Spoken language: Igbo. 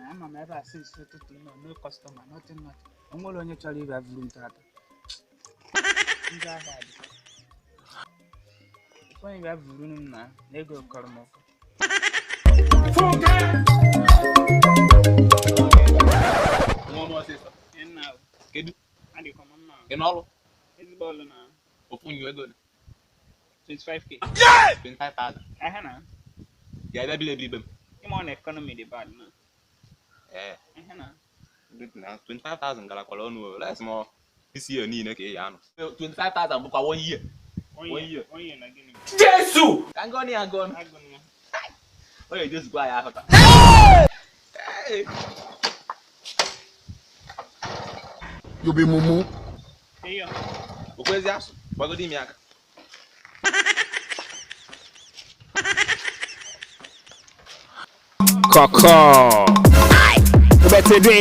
Na ama m ebe a since ụtụtụ, no no customer, nothing, nothing. O nwere onye chọrọ ịbịa vuru m tata. Ndị ahịa dị. Onye bịa vuru m na ego kọrọ m ụkọ. Nwa ọnụ ọsịsọ. Nna, Kedu? Adịkwa m mma. Ị n'ọrụ? Ezigbo ọlụ na. Ofu nyu ego ole? 25K. 25,000. Ahịa na. Ya bịa bili ebili be m. Ịma ọ na economy dị bad na. Ee. Ahịa na. Na 25,000 garakwara ọnụ o. Les mọ isi ya niile ka ị ya anọ. 25,000 bụkwa one year. One year. Onye na gịnị? Jesu! Ka ngọ ya agọ. Agụ na. Ọ ga-ejezukwa ya ahụ taa. Hey! You be mumu. Eyo. Okwezi asụ, gbagodi imi aka. Kọkọ. Betede.